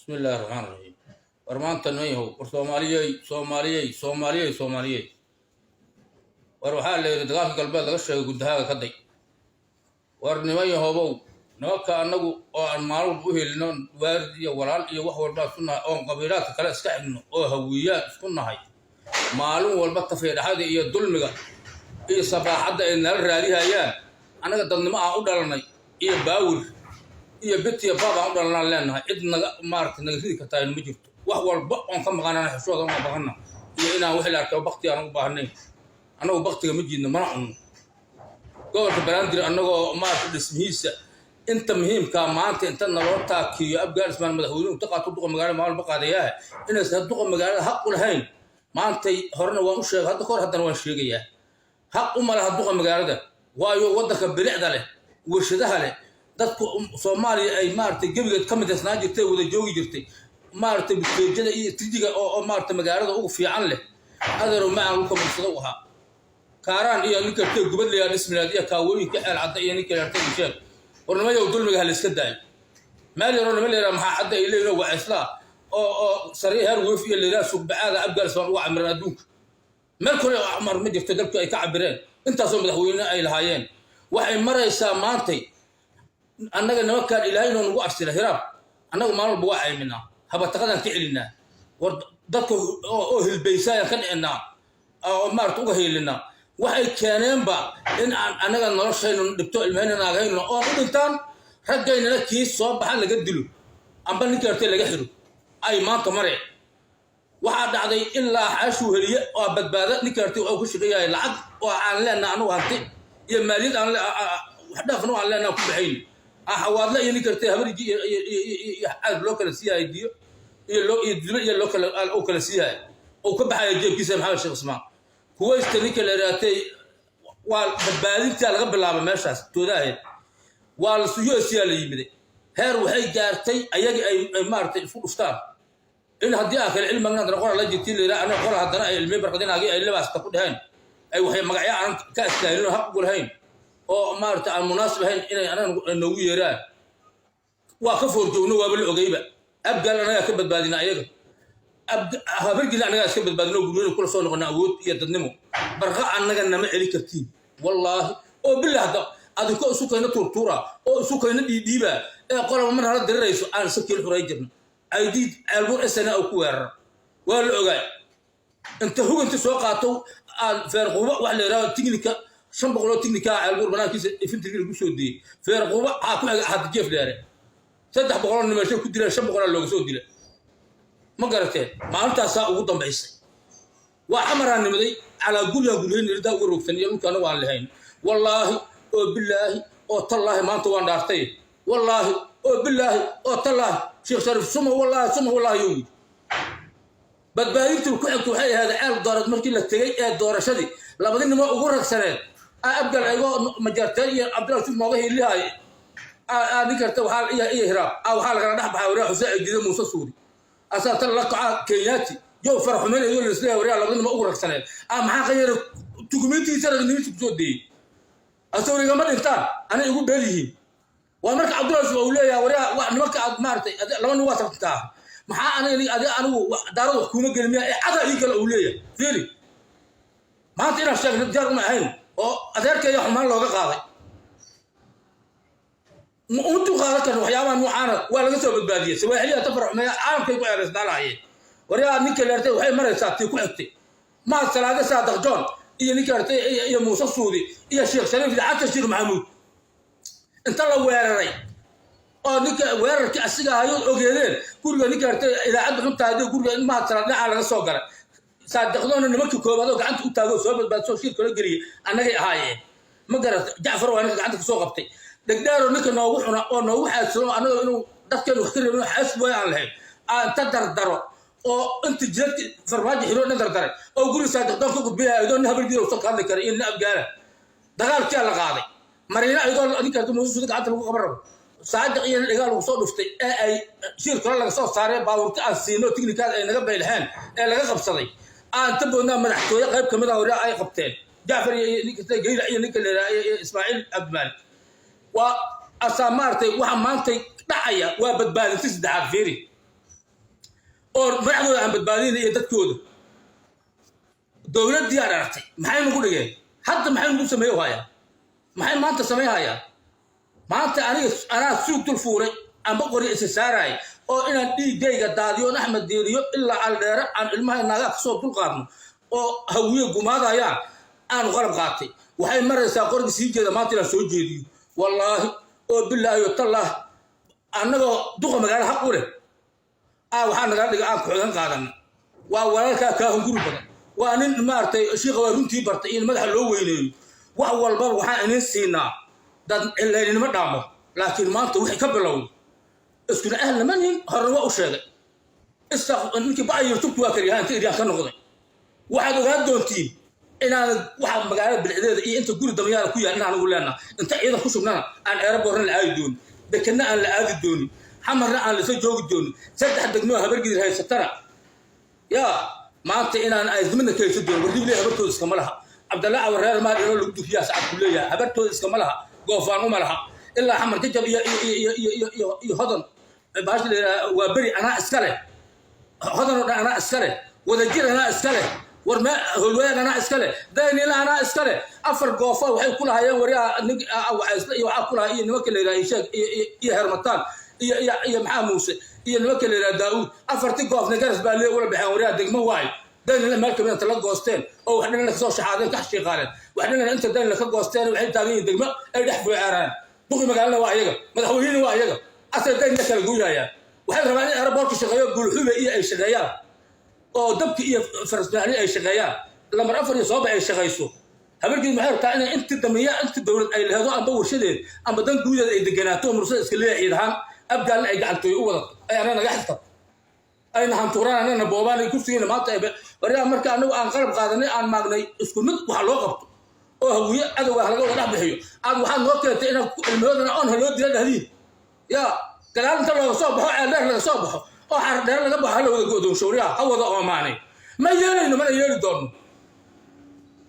Bismi illaahi raxmaan raxiim. War maanta niman yahow, war Soomaaliyey, Soomaaliyey, Soomaaliyey, Soomaaliyey, war waxaa la yidhi dagaalka galbeed laga sheegay gudahaaga ka day. War niman yahobow, nimanka annagu oo aan maalin walba u helino waarid iyo walaal iyo wax walbaa isku nahay, oon qabiilaadka kale iska xigno oo hawiyaad isku nahay, maalin walba tafiidhaxada iyo dulmiga iyo sabaaxadda ay nala raadihayaan. Annaga dadnimo aan u dhalanay iyo baawir iyo bit iyo baab aan u dhalanaan leenahay. Cid naga maarata naga ridi kartaa ma jirto. Wax walba oon ka maqanana xishooda oon maqana iyo inaan wixii la arko bakti aan u baahnayn. Annagu baktiga ma jiidno, mana cunno. Gobolka Banaadir annagoo maarata dhismihiisa inta muhiimkaa maanta inta naloo taakiyo Abgaal Ismaan madaxweynuhu inta qaato duqa magaalada maalin walba qaadayaahe, inaysan duqa magaalada xaq u lahayn. Maantay horena waan u sheegay, hadda kahor haddana waan sheegayaa, xaq uma laha duqa magaalada. Waayo, waddanka bilicda leh, warshadaha leh, dadku Soomaaliya ay maaragtay gebigeed ka mid isnaan jirtay, wada joogi jirtay, maaragtay buteejada iyo trijiga oo maaragtay magaalada ugu fiican leh, adeerow macaan lagu kamarsado u ahaa. Kaaraan iyo ninka tee gubadlayaa dhismilaad iyo kaawooyinka Ceel Cadda iyo ninka yartay sheeg. War nimayow, dulmiga ha la iska daayo. Meel yaroo niman layidhaha maxaa cadda ay leeyihin waa islaa oo sariir heer weef iyo layidhaha suuqbacaada Abgaal Ismaan uga camireen adduunka. Meel kale oo amar ma jirto dalku ay ka cabireen intaasoo madaxweyne ay lahaayeen. Waxay maraysaa maantay annaga nimankaan Ilaahay inoo nagu arsila hiraab. Annagu maalin walba waa cayminaa, habataqadaan ka celinaa, war dadka oo hilbaysaayaan ka dhicinaa oo maarata uga hiilinaa. Waxay keeneenba in aan annaga noloshaynu dhibto, ilmahayna naagahayno oon u dhintaan, raggaynana kii soo baxa laga dilo amba ninka hartay laga xiro ay maanta mareen. Waxaa dhacday ilaa xaashuu heliye oo badbaada ninka hartay waxuu ku shaqeeyahay lacag oo aan leenaha annagu hanti iyo maaliyad aan wax dhaafna aan leenaha ku baxayn. Xawaadle iyo ninka hartay habariji iyo caad loo kala siiyahay, diyo iyo loo iyo dilo iyo loo kala uu kala siiyahay uu ka baxaya jeebkiisa. Maxamed Sheekh Ismaan kuwaysta ninka la yidhaatay waa badbaadintaa laga bilaaba meeshaas toodaaheed waa la US la yimiday. Heer waxay gaartay ayagii ay maaragtay isku dhuftaan in haddii aan kale cilmigan haddana qola la jirtiin la yidhaha anaga qola haddana ay ilmiye barqadinaagii ay libaasta ku dheheen, ay waxay magacyo aanan ka astaahilin oo xaq ugu lahayn oo maaragtay aan munaasib ahayn inay anaga noogu yeeraan. Waa ka foorjoogno, waaba la ogeyba. Abgaal anagaa ka badbaadina ayaga, Habargila annagaa iska badbaadino, guryada kula soo noqona awood iyo dadnimo. Barqa annaga nama celi kartiin, wallaahi oo billah. Hadda adinkoo isu kayna tuurtuura oo isu kayna dhiidhiiba ee qolaba mar hala dirirayso aan isa kiil xuray jirna. Aydiid Ceelbuur sna ku weerara waa la ogaay. Inta huganti soo qaato aan Feerquuba wax la yidhahdo tignika, 500 oo tignika Ceelbuur banaankiisa infantry lagu soo deeyey. Feerquuba waxaa ku xiga Xaddi Jeef Dheere, 300 oo nimasho ku dileen, 500 looga soo dilay. Ma garateen? Maalintaasaa ugu dambaysay waa Xamaraan nimaday calaa guryaa guryayn irdaa uga rogsan iyo dhulka anagu aan lahayn. Wallaahi oo bilaahi oo tallaahi, maanta waan dhaartay. Wallaahi oo bilaahi oo tallaahi, Sheekh Shariif suma wallaahi suma wallaahi yow yidhi. Badbaadintii ku xigta waxay ahayd Ceel Doorad markii la tegey ee doorashadii labadii nimo ugu ragsaneed Abgal aygoo Majarteen iyo Cabdullahi Yusuf nooga hiilihaay nin karta waxaa iyo Hiraab waxaa lagala dhex baxay waryaa Xuseen Aydiide Muuse Suuri asaa tan la kaca Kenyaati yow farax xumeyn iyo lisleeyahay. Waryaa labadii nimo ugu ragsaneed maxaa qayara dukumentigiisa ragnimadiisa kusoo deeyey asagoo igama dhintaan anay igu beel yihiin. Waa marka Cabdullahi Yusuf uu leeyahay, waryaa nimanka aad maaragtay laba nin waa tartantaa, maxaa aniga adi anigu daarada wax kuuma gelin miya ee cada ii gala uu leeyahay. Fiiri, maanta inaan sheegno diyaar uma ahayn oo adeerkeeya xumaan looga qaaday ma uma dul qaadan karno. Waxyaabaha nuucaana waa laga soo badbaadiyey. Sawaaxiliya ta faraxumeeya caalamkay ku ceebaysnaalaayeen. Waryaa ninka leertay waxay maraysaa tii ku xigtay Mahad Salaade Saadaq John iyo ninka leertay iyo Muuse Suudi iyo Sheekh Shariif iyo Xasan Sheekh Maxamuud inta la weeraray oo ninka weerarkii asiga ahayood ogeedeen guriga ninka leertay idaacadda xunta haddii guriga in Mahad Salaad dhinacaa laga soo galay, Saadiqdoona nimankii koobaad oo gacanta u taagoo soo badbaadsoo shir kala geliyay annagay ahaayeen. Ma garata? Jacfar waa ninka gacanta kasoo qabtay. Dhegdheero ninka noogu xuna oo noogu xaadsano annaga inuu dadkeenu wax ka reebin xaasib waay aan lahayn aan inta dardaro oo inta jidadki Farmaajo xiroo dhan dardaray oo guri Saadiqdoon ka gudbiyaya ayadoo nin Habargiira usan ka hadli kara iyo nin Abgaala. Dagaalkiyaa la qaaday mariina ayadoo ninka Muuse gacanta lagu qaban rabo, Saadiq iyo dhigaa lagu soo dhuftay ee ay shir kale laga soo saaree baabuurti aan siino tignikaad ay naga baylxeen ee laga qabsaday aan ta boodnaa madaxtooye qayb kamid ah horaa ay qabteen Jacfar iyo ninka Geyla iyo ninka la yidhaha Ismaaciil Cabdimaalik. Waa asaa maaragtay waxa maantay dhacaya waa badbaadinti saddexaad. Fiiri. Oo madaxdooda aan badbaadina iyo dadkooda. Dowladdii aan aragtay maxay nagu dhigeen? Hadda maxay nagu sameeye hayaan? Maxay maanta sameeyhayaan? Maanta aniga anaa suug dul fuuray amba qori isa saaraay oo inaan dhiiggayga daadiyoon Axmed Diiriyo ilaa Aldheere aan ilmaha naagaa kasoo dul qaadno oo Hawiye gumaadayaan aanu qalab qaatay. Waxay maraysaa qoriga sii jeeda maanta inaan soo jeediyo. Wallaahi oo bilaahi oo tallaah, annagoo duqa magaalo xaq u leh waxaa nagala dhiga aan ku-xigeen qaadana. Waa walaalkaa kaa hunguri badan, waa nin maaragtay shiiqa, waa runtii bartay in madaxa loo weyneeyo. Wax walbaba waxaan idin siinaa dad cilayninimo dhaamo, laakiin maanta wixii ka bilowda iskuna ahlna ma nihin. Horena waa u sheegay ninkii bacayir tubki waa karyahaan inta iryaan ka noqday. Waxaad ogaan doontiin inaan waxa magaalada bilcdeeda iyo inta guri damayaala ku yaal inaan ugu leenaha inta ciidan ku sugnana aan eeraboorna la aadi doonin, dekedna aan la aadi doonin, Xamarna aan lasa joogi doonin. Saddex degmoo Habargidir haysatana yaa maanta inaan aysmidna ka haysan doonin. Wardible habartooda iskama laha. Cabdalla Awareer maal inoo lagu dufiyaa sacad ku leeyahay, habartooda iskama laha, goofaan uma laha. Ilaa Xamar Jajab iyo iyo iyo iyo iyo iyo iyo Hodan baasha la yidhaha waa beri anaa iska leh. Hodan oo dhan anaa iska leh, Wadajir anaa iska leh, war mee Holween anaa iska leh, Daynila anaa iska leh. Afar goofa waxay ku lahaayeen waryaha nin Wacaysle iyo waxaa ku lahaa iyo nimanka la yidhaha Isheeg iyo Hermataan iyo Maxaa Muuse iyo nimanka la yidhaha Daa'uud. Afarti goofna garas baa lee ula baxeen waryaha degmo waay. Daynila meel kamid inta la goosteen oo wax dhanna kasoo shaxaadeen, ka xashiiqaaneen, wax dhanna inta Daynila ka goosteen waxay taagan yihiin degmo ay dhex fuuceeraan. Duqi magaalada waa iyaga, madaxweynihina waa iyaga, asal Daynila kala gooyayaan. Waxay rabaan in aeroboortka shaqeeyo, Guulxube iyo ay shaqeeyaan oo dabki iyo farasmaani ay shaqeeyaan, lambar afar iyo sooba ay shaqayso. Habargeed maxay rabtaa? Inay inti damiya, inti dowlad ay lehedo amba warshadeed amba dan guudeed ay deganaato oo mursada iska leeyahay ciid ahaan, Abgaalna ay gacantooy u wadato, ay anaa naga xigta, ayna hantuuraan, anana boobaan, ay kursigiina maanta ay waryaa. Marka anagu aan qalab qaadanay, aan maagnay isku mid waxa loo qabto oo Hawiye cadowga laga wada dhex bixiyo, aad waxaad noo keentay inaad ilmahoodana oon haloo dila dhahdiin. Yaa gadaal inta looga soo baxo, Ceeldheer laga soo baxo oo Xardheer laga baxo, hala wada go'doonsho waryaa, ha wada oomaanay. Ma yeelayno, mana yeeli doonno.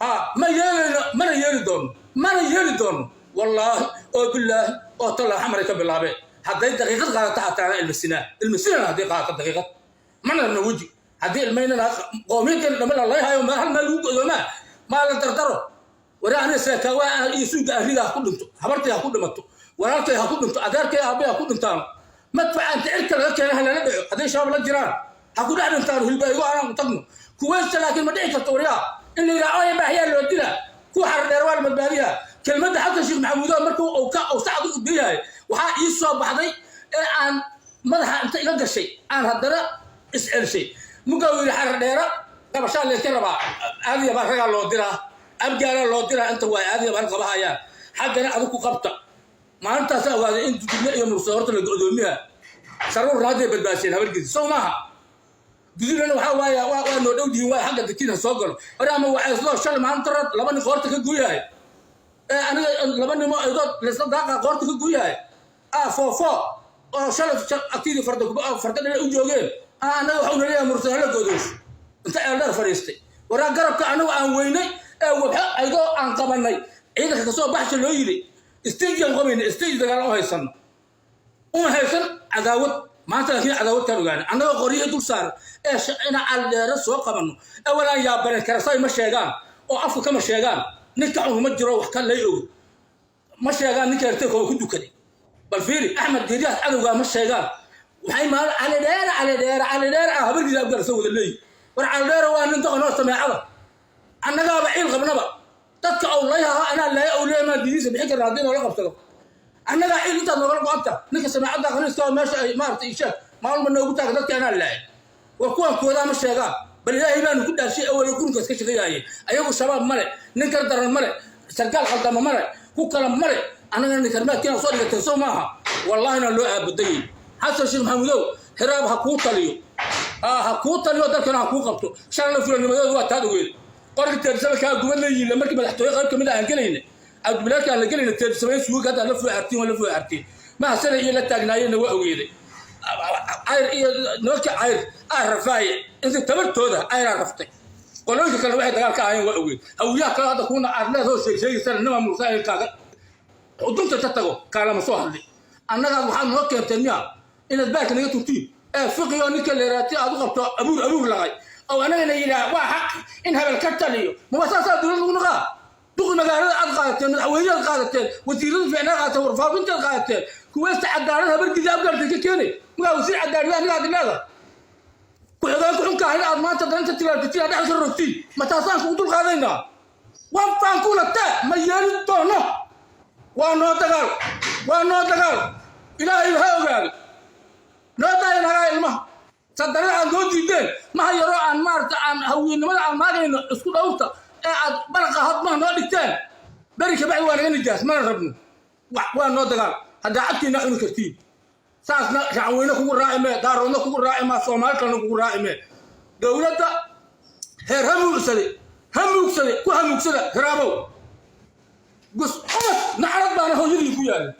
Ha, ma yeelayno, mana yeeli doonno, mana yeeli doonno. Wallaahi oo bilaahi oo tallaa, Xamaray ka bilaabeen. Hadday daqiiqad qaadato xataa ilmasinaa ilmasinana hadday qaadato daqiiqad, mana rabna weji. Haddii ilmaynana qoomiyadan dhama lalayhayo meel hal meel lagu go'doomaa maa la dardaro waraa. Aniga seekaawaa iyo suuga arrida ha ku dhinto, habartay ha ku dhimato, walaalkay ha ku dhinto, adeerkay aabay ha ku dhintaano, madfaca inta cirka laga keena ha lala dhaco. Hadday Shabaab la jiraan ha ku dhex dhintaano, hilba igu anaan tagno kuweysta. Laakiin ma dhici karto waryaa in la yidhaha oya baahiyaa loo dilaa, kuwa Xardheer waa la badbaadiyaa. Kelmadda Xasan Sheekh Maxamuudo markuu uu ka uu sacad u udbiyahay waxaa ii soo baxday ee aan madaxa inta iga gashay aan haddana is-celshay. Muga uu yidhi Xardheera qabashaa layska rabaa, aadiya baa ragaa loo diraa, Abgaala loo diraa, inta waa aadiya baan qabahayaan, xaggana adig ku qabta. Maalintaasa ogaaday in Duduble iyo Mursado horta la go'doomiya. Saruurna hadday badbaadseen habargiisa sow maaha. Dudublena waxaa waaye waa noo dhow dihin, waay xagga dekiina soo galo hore ama waxaa isloo shalay maalinta rad laba nin qoorta ka gooyahay ee aniga laba nimo aydood laysla daaqa qoorta ka gooyahay foofo oo shalay agtidii farda farda dhale u joogeen. Annaga waxau naleeyahay Mursado hala go'doosho inta Eeldheer fadhiistay. Waraa garabka anagu aan weynay ee wabxo aydoo aan qabanay ciidanka kasoo baxsha loo yidhi, stage aan qabayna, stage dagaal u haysano uma haysan cadaawad maanta. Laakiin cadaawad kaan ogaanay annagoo qoryihi dul saaran ee inaan Caldheere soo qabanno awalaan yaabanen karasay ma sheegaan oo afka kama sheegaan. Ninka xun ma jiro, wax ka lay ogo ma sheegaan. Ninka hertay koo ku dukaday, bal fiiri Axmed Diiriyaas cadowgaa ma sheegaan. Waxay maal Calidheere, Calidheere, Calidheere habargiisa Abgaal soo wada leeyihi. War Calidheere waa nin doqon oo sameecada, annagaaba ciil qabnaba. Dadka ow layhaha anaa laaya ow leeyahay maan diiniisa bixin karna haddii noola qabsado. Annagaa ciil intaad noogala go-anta ninka sameecadda khaniiska oo meesha ay maaragtay isheeg maalma noogu taaga dadka anaa laaya. War kuwaan koodaa ma sheegaan. Bal Ilaahay baanu ku dhaashay, awal gurunkaas ka shaqeeyaayeen ayagu. Shabaab male, nin kar daran male, sarkaal khaldama male, ku kala male. Annagana ninkarmaadkiina soo dhigateen sow maaha? Wallaahina loo aabadayey. Xasan Sheekh Maxamuudow, Hiraab ha kuu taliyo, ha kuu taliyo, dalkana ha kuu qabto. Shalna fulanimadooda waa taad ogeed. Qorka teersama kaa gubad leeyihiin markii madaxtooye qayb kamid ah aan gelayna, Cabdibilaadka aan la gelayna, teersamayn suuga hadda la fuucartiin, waa la fuucartiin mahasana iyo la taagnaayeenna waa ogeeday. Cayr iyo nimanka cayr aa rafaaye inta tabartooda cayraa raftay. Qolooyinka kale waxay dagaal ka ahaayeen waa ogeed. Hawiyaha kale hadda kuuna aad leedoo sheeg sheegaysana nima Muuse kaaga xudunta ta tago kaalama soo hadli. Annagaad waxaad noo keenteen miya inaad baarka naga turtiin? Ee fiqiyo ninka leeraati aad u qabto abuur abuur laqay oo anagana yidhaah waa xaq in hebel ka taliyo. Maba saasaa dowlad lagu naqaa? Duqi magaalada aad qaadateen, madaxweyneaad qaadateen, wasiirada fiicnaa qaadateen, warfaafintaad qaadateen, kuweesta cadaalad habargidi abgaarta ka keenay. Magaa wasiir cadaalad aniga aad leedahay ku-xigeen ku-xunka ahayd aad maanta danta tilaabtatiin aad dhexda ka rogtiin, ma taasaan kugu dul qaadaynaa? Waan kula tee, ma yeeli doono. Waa noo dagaal, waa noo dagaal. Ilaahay ha ogaado, noo daaya nagaa ilmaha sadarada aad noo diideen. Maha yaroo aan maarata aan hawiyenimada aan maagayno isku dhowrta ee aad balaqa hadmaha noo dhigteen. Beri kabacdi waa naga nijaas, mana rabno. Waa noo dagaal haddaa cabtiina cuni kartiin. Saasna racanweyne kugu raaci mee, daaroodna kugu raaci maa, Soomaali kalena kugu raaci mee. Dowladda heer ha muugsade, ha muugsade, ku hamuugsada. Hiraabow gus umad nacrad baana hooyadii ku yaala.